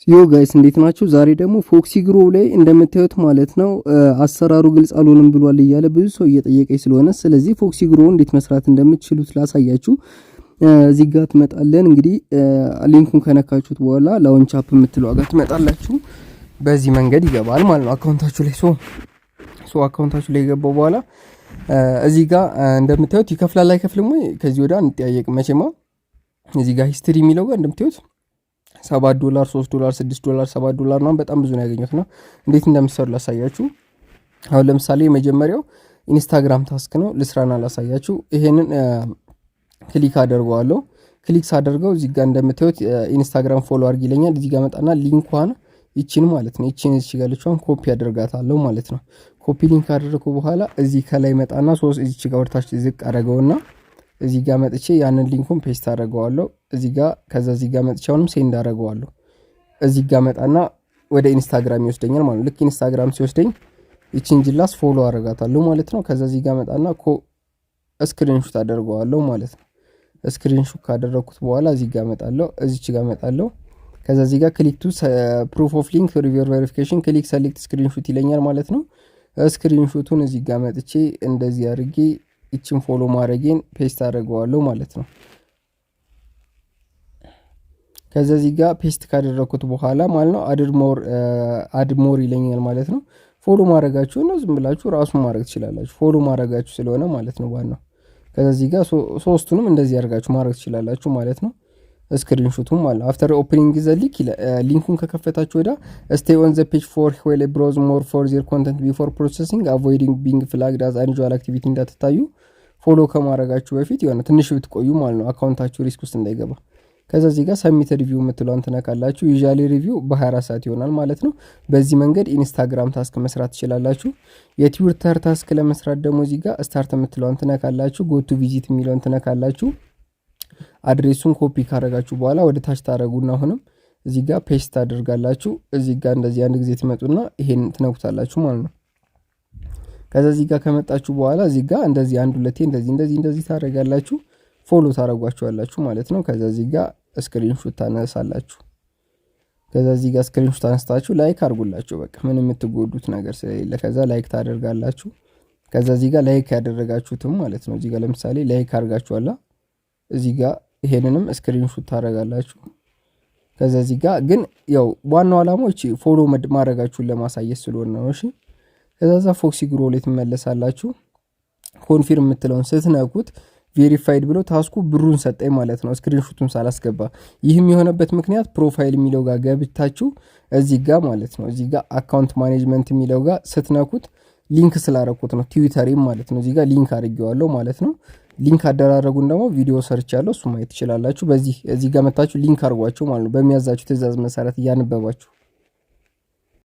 Yo guys፣ እንዴት ናችሁ? ዛሬ ደግሞ FoxyGrow ላይ እንደምታዩት ማለት ነው አሰራሩ ግልጽ አልሆንም ብሏል እያለ ብዙ ሰው እየጠየቀኝ ስለሆነ፣ ስለዚህ FoxyGrow እንዴት መስራት እንደምትችሉት ላሳያችሁ። እዚህ ጋር ትመጣለን። እንግዲህ link ኡን ከነካችሁት በኋላ launch app የምትለው ጋር ትመጣላችሁ። በዚህ መንገድ ይገባል ማለት ነው account ኣችሁ ላይ። So account ኣችሁ ላይ የገባው በኋላ እዚህ ጋር እንደምታዩት ይከፍላል አይከፍልም ወይ ከዚህ ወዲያ አንጠያየቅ መቼማ። እዚህ ጋር history የሚለው ጋር እንደምታዩት 7 ዶላር፣ 3 ዶላር፣ 6 ዶላር፣ 7 ዶላር ነው። በጣም ብዙ ነው ያገኘሁት ነው። እንዴት እንደምትሰሩ ላሳያችሁ። አሁን ለምሳሌ የመጀመሪያው Instagram task ነው። ልስራና ላሳያችሁ። ይሄንን click አደርገዋለሁ። Click ሳደርገው እዚህ ጋር እንደምታዩት Instagram follow አድርግ ይለኛል። እዚህ ጋር መጣና link ኳን ይቺን ማለት ነው፣ ይቺን እዚህ ጋር ያለችዋን ኮፒ አደርጋታለሁ ማለት ነው። Copy link ካደረኩ በኋላ እዚህ ከላይ መጣና ሶስት እዚች ጋር ወደታች ዝቅ አደረገውና እዚህ ጋር መጥቼ ያንን link ኡን paste አደርገዋለሁ። እዚህ ጋር ከዛ እዚህ ጋር መጥቼ አሁንም send አደርገዋለሁ። እዚህ ጋር መጣና ወደ Instagram ይወስደኛል ማለት ነው። ልክ Instagram ሲወስደኝ ይቺን ጅላስ follow አደርጋታለሁ ማለት ነው። ከዛ እዚህ ጋር መጣና screenshot አደርገዋለሁ ማለት ነው። Screenshot ካደረኩት በኋላ እዚህ ጋር መጣለሁ፣ እዚች ጋር መጣለሁ። ከዛ እዚህ ጋር click to proof of link review verification፣ click select screenshot ይለኛል ማለት ነው። Screenshot ኡን እዚህ ጋር መጥቼ እንደዚህ አድርጌ ይችን follow ማድረጌን paste አደርገዋለሁ ማለት ነው። ከዛ እዚህ ጋር paste ካደረኩት በኋላ ማለት ነው add more ይለኛል ማለት ነው። Follow ማድረጋችሁ ነው፣ ዝም ብላችሁ ራሱን ማድረግ ትችላላችሁ። Follow ማድረጋችሁ ስለሆነ ማለት ነው ዋናው። ከዛ እዚህ ጋር ሶስቱንም እንደዚህ አድርጋችሁ ማድረግ ትችላላችሁ ማለት ነው። Screenshot ኡም ማለት after opening the link፣ link ኡን ከከፈታችሁ ወዲያ stay on the page for while browse more for their content before processing, avoiding being flagged as unusual activity፣ እንዳትታዩ follow ከማድረጋችሁ በፊት የሆነ ትንሽ ብትቆዩ ማለት ነው account ኣችሁ risk ውስጥ እንዳይገባ። ከዛ እዚህ ጋር submit review የምትለዋን ትነካላችሁ። Usually review በ24 ሰዓት ይሆናል ማለት ነው። በዚህ መንገድ Instagram task መስራት ትችላላችሁ። የ Twitter task ለመስራት ደግሞ እዚህ ጋር start የምትለዋን ትነካላችሁ። Go to visit የሚለውን ትነካላችሁ። Address ኡን copy ካረጋችሁ በኋላ ወደ ታች ታደረጉና አሁንም እዚህ ጋር paste ታደርጋላችሁ። እዚህ ጋር እንደዚህ አንድ ጊዜ ትመጡና ይሄን ትነኩታላችሁ ማለት ነው። ከዛ እዚህ ጋር ከመጣችሁ በኋላ እዚህ ጋር እንደዚህ አንድ ሁለቴ እንደዚህ እንደዚህ እንደዚህ ታደርጋላችሁ። Follow ታደርጓቸዋላችሁ ማለት ነው። ከዛ እዚህ ጋር screenshot ታነሳላችሁ። ከዛ እዚህ ጋር screenshot አንስታችሁ like አድርጉላችሁ። በቃ ምንም የምትጎዱት ነገር ስለሌለ ከዛ like ታደርጋላችሁ። ከዛ እዚህ ጋር like ያደረጋችሁትም ማለት ነው። እዚህ ጋር ለምሳሌ like አድርጋችኋላ። እዚህ ጋር ይሄንንም screenshot ታደርጋላችሁ። ከዛ እዚህ ጋር ግን ያው ዋናው ዓላማው እቺ follow ማድረጋችሁን ለማሳየት ስለሆነ ነው። እሺ፣ ከዛ ዛ FoxyGrow ላይ ትመለሳላችሁ። Confirm የምትለውን ስትነኩት verified ብሎ task ኡ ብሩን ሰጠኝ ማለት ነው፣ screenshot ኡን ሳላስገባ። ይህም የሆነበት ምክንያት profile የሚለው ጋር ገብታችሁ እዚህ ጋር ማለት ነው፣ እዚህ ጋር account management የሚለው ጋር ስትነኩት link ስላረኩት ነው፣ ትዊተሪም ማለት ነው። እዚህ ጋር link አድርጌዋለሁ ማለት ነው። Link አደራረጉን ደግሞ ቪዲዮ ሰርቻለሁ፣ እሱ ማየት ትችላላችሁ። በዚህ እዚህ ጋር መታችሁ link አድርጓቸው ማለት ነው፣ በሚያዛችሁ ትእዛዝ መሰረት እያነበባችሁ።